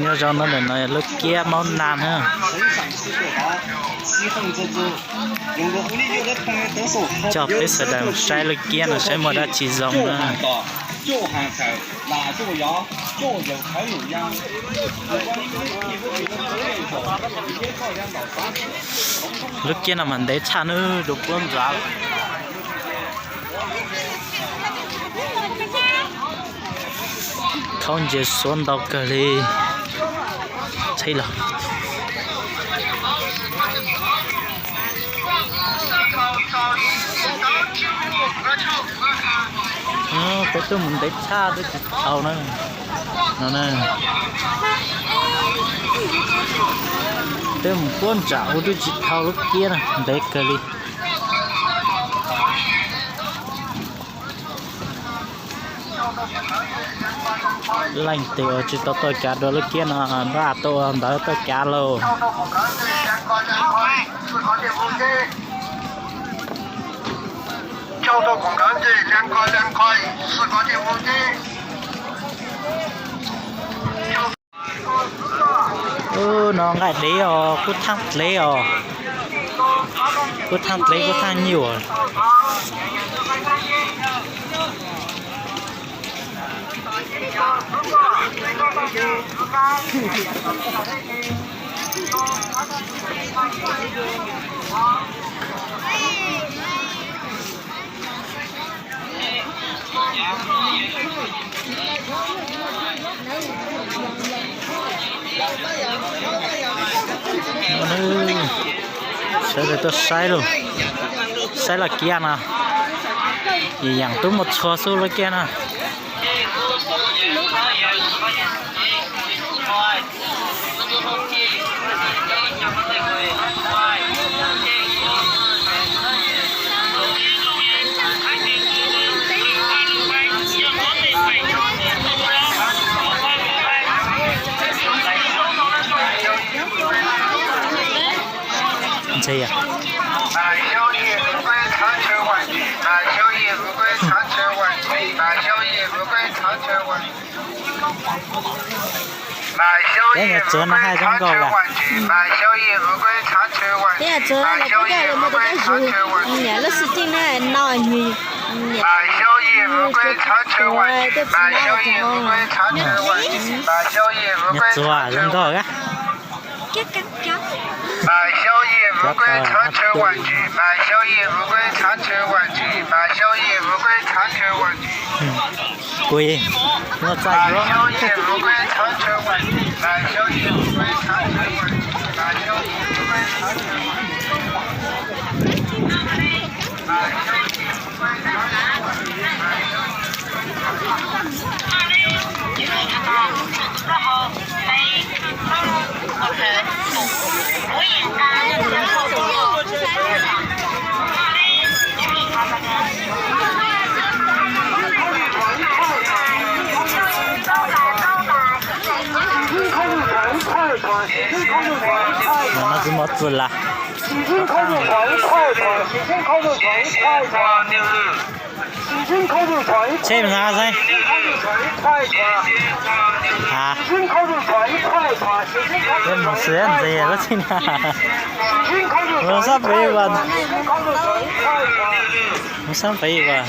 Nyob zoo no ntawm no lub kiab maub nag na. Coj peb sawv daws saib lub kiab no saib muaj dab tsi zoo na. Lub kiab no mas ntev tshaj nawb, dua puab ntxav. Khaub ncaws suav ntau kawg li. Tsheb los, peb twb mus ntev tshaj twb tsis dhau na. No na, twb mus puab ntsam ua twb tsis dhau lub kiab na, ntev kawg li. Leej twg tsis tau tuaj kav dua lub kiab no, npaj tau ntawv tuaj kav lauj. Ub, no nqaij dev os, kub thaab dlev os, kub thaab dlev kub thaab nyuj. Sawv daws tuaj saib lauj, saib lub kiab no, yaam tub muaj txhua xwb lub kiab no. Ntse yog. Peb nyuam txuag no haj zoo nkauj lawm. Peb nyuam txuag lawm muaj tus dab zuag niam lub xwm txheej na no, niam tsuav tus tuav tej txiv no. Nyuam txuag zoo nkauj. Kuv muaj txaj yuav. No tsis muaj txwj laj. Tsheb mus xwb ntxiv lub tsheb na. Mus sab pem vas, mus sab pem vas.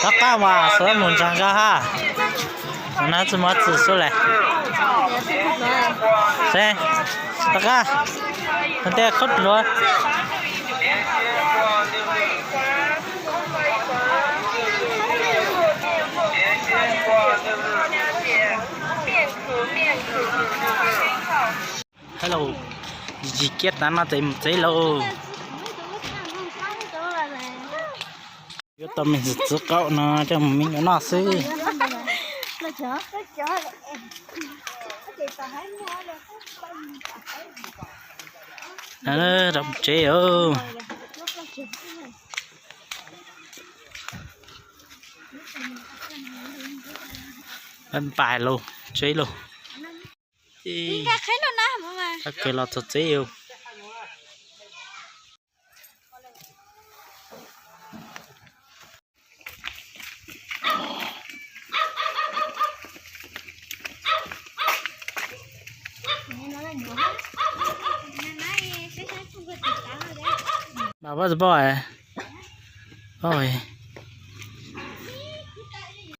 Rov qab mas xav mus ntsaag zog hab. No tsis muaj txwj xwb lawm. Rov qab, tej qhob dluav. Hello, yig kiab tav no ces mus tsev lauj. Yuav tau me ntxhais txiv qaub no coj mus me nyuam noj xwb. Rau tsev os. Pais lauj, tsev lauj. Kawg los txog tsev os. But what's the point?